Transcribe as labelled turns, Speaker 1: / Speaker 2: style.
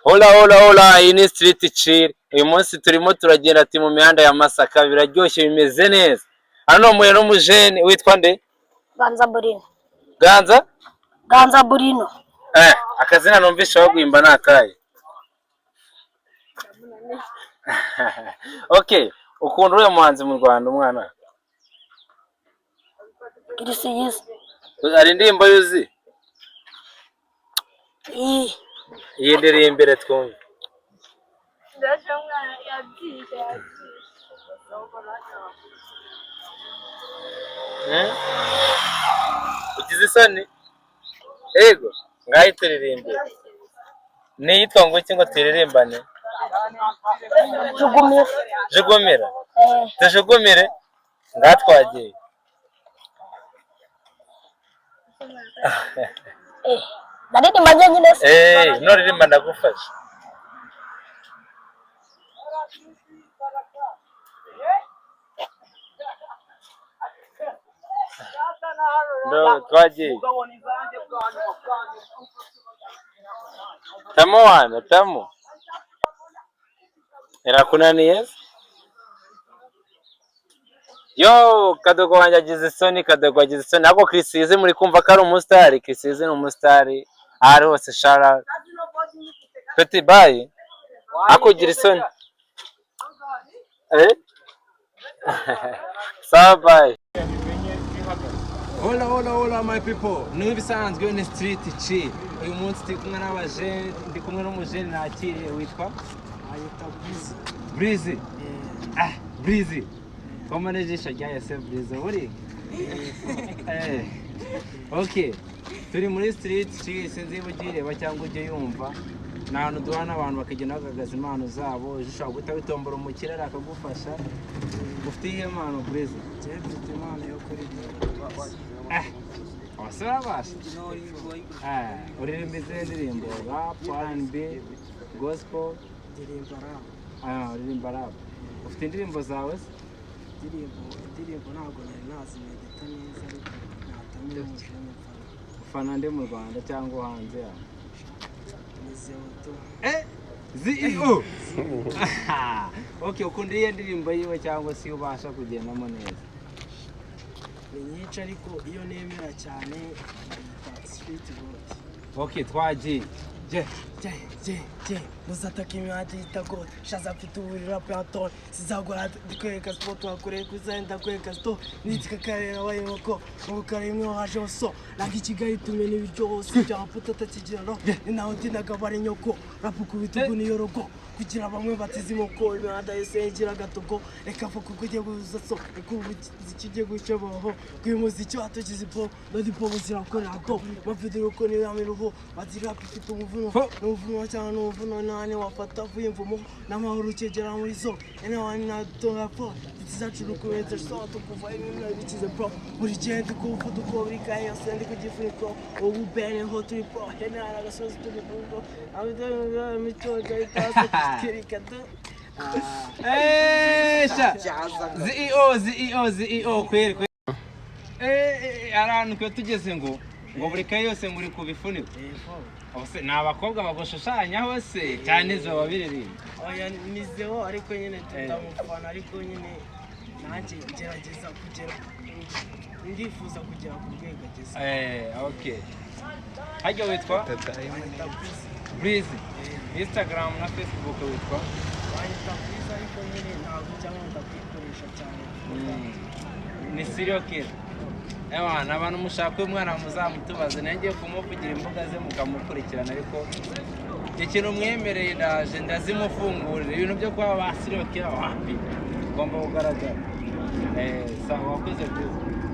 Speaker 1: Hola hola hola, iyi ni Street Chill. Uyu munsi turimo turagenda ati mu mihanda ya Masaka, biraryoshye, bimeze neza. Hano muhuye n'umujene witwa nde?
Speaker 2: Ganza Burino.
Speaker 1: Ganza?
Speaker 2: Ganza Burino.
Speaker 1: Akazina numvishe baguhimba ni akahe? Okay, ukunda uriya muhanzi mu Rwanda umwana?
Speaker 2: Chriss Eazy.
Speaker 1: Hari indirimbo yuzi?
Speaker 2: Iyi.
Speaker 1: Iyi ndirimbire twumve. Ugize isoni? Ego, ngaho turirimbire. Niyitwa ngo iki ngo turirimbane?
Speaker 2: Jugumira.
Speaker 1: Jugumira.
Speaker 2: Eh.
Speaker 1: Tujugumire? Ngaho twagiye.
Speaker 2: Ndaririmba njyenyine se?
Speaker 1: Nuririmba ndagufasha. Ndo twagiye. Tamo wana, tamo. Irakunaniye se? Yo, Kadogo wanjye agize isoni, Kadogo agize isoni. Ahubwo Chriss Eazy muri kumva ko ari umusitari, Chriss Eazy ni umusitari. Aho ari hose shara. Petit bye. Akugira isoni. Sawa bye. Hola hola hola my people. Ni ibisanzwe ni Street Chill. Uyu munsi turi kumwe n'abajene, ndi kumwe n'umujene nakiriye witwa
Speaker 3: Ayita Breezy.
Speaker 1: Breezy. Ah, Breezy. Koma n'ijisho rya ese Breezy buri. Okay. Turi muri Street Chill, sinzi niba ugireba cyangwa ujye yumva. Ni ahantu duhana abantu bakagenda bagaragaza impano zabo, ejo ushobora guhita witombora umukire akagufasha. Ufite iyihe mpano Breezy?
Speaker 3: Njyewe mfite impano yo kuririmba.
Speaker 1: Abasore babasha. Uririmba izihe ndirimbo? Rap, R&B, gospel?
Speaker 3: Ndirimba rap.
Speaker 1: Uririmba rap. Ufite indirimbo zawe se?
Speaker 3: Indirimbo ntabwo nari nazimedita neza, ariko natamye umujene mfana.
Speaker 1: Ufana nde mu Rwanda cyangwa hanze yaho?
Speaker 3: Ni Zeo.
Speaker 1: ZEO. Okay, ukunda iyihe ndirimbo yiwe cyangwa se iyo ubasha kugendamo neza?
Speaker 3: Ni nyinshi ariko iyo nemera cyane bayita Street God.
Speaker 1: Okay, twagiye. Je.
Speaker 3: Je, je, je, muzataka imihanda yita God. Shaza mfite uburiri rap ya Tony. Sizagora ndikwereka sport wakoreye kuzenda ndakwereka sto. Nitika karera wayinkoko. Mu kare imwe waje so. Nanga i Kigali tumena ibiryo hose bya puta atakigira no. Ni naho ndinaga bari nyoko. Rap ku bitugu niyo rogo. Kugira bamwe batize inkoko imihanda yose ngira agatogo. Reka mfa kuko ugiye guhuza so. Reka ubu ikigiye guca boho. Kuyu muziki watugize ipo. Nodi po zirakorera go. Mafite uko ni yamiruho. Bati rap ifite umuvuno. N'umuvuno cyangwa n'umuvuno nani wafata avuye imvumo n'amahoro ukegera muri zo ene wani natunga po zacu rukubenze so tukuva ibintu bikize pro buri gihe ndi ku muvuduko buri kanya yose ndi ku gifuniko ubu bene ho turi pro hene hari agasozi turi pro imico itase kirika tu.
Speaker 1: Sha. ZEO ZEO ZEO kweli kweli. Ahantu twe tugeze ngo buri kaye yose muri ku bifuniko. Ubuse ni abakobwa bagushushanyaho se cyane izo babiririmba?
Speaker 3: Oya ni Zeo ariko nyine tutamufana, ariko nyine nanjye ngerageza kugera, ndifuza kugera ku rwego ageze.
Speaker 1: Okay. Hajya witwa Breezy. Instagram na Facebook witwa?
Speaker 3: Bayita Breezy ariko nyine ntabwo cyangwa ndakuyikoresha cyane.
Speaker 1: Ni serial killer. Ewana abantu mushaka uyu mwana muzamutubaze, nanjye kumuvugira imbuga ze mukamukurikirana, ariko ikintu mwemereye ndaje ndazimufungurira. Ibintu byo kuba ba serial killer wapi ugomba kugaragara. Sawa wakoze byiza.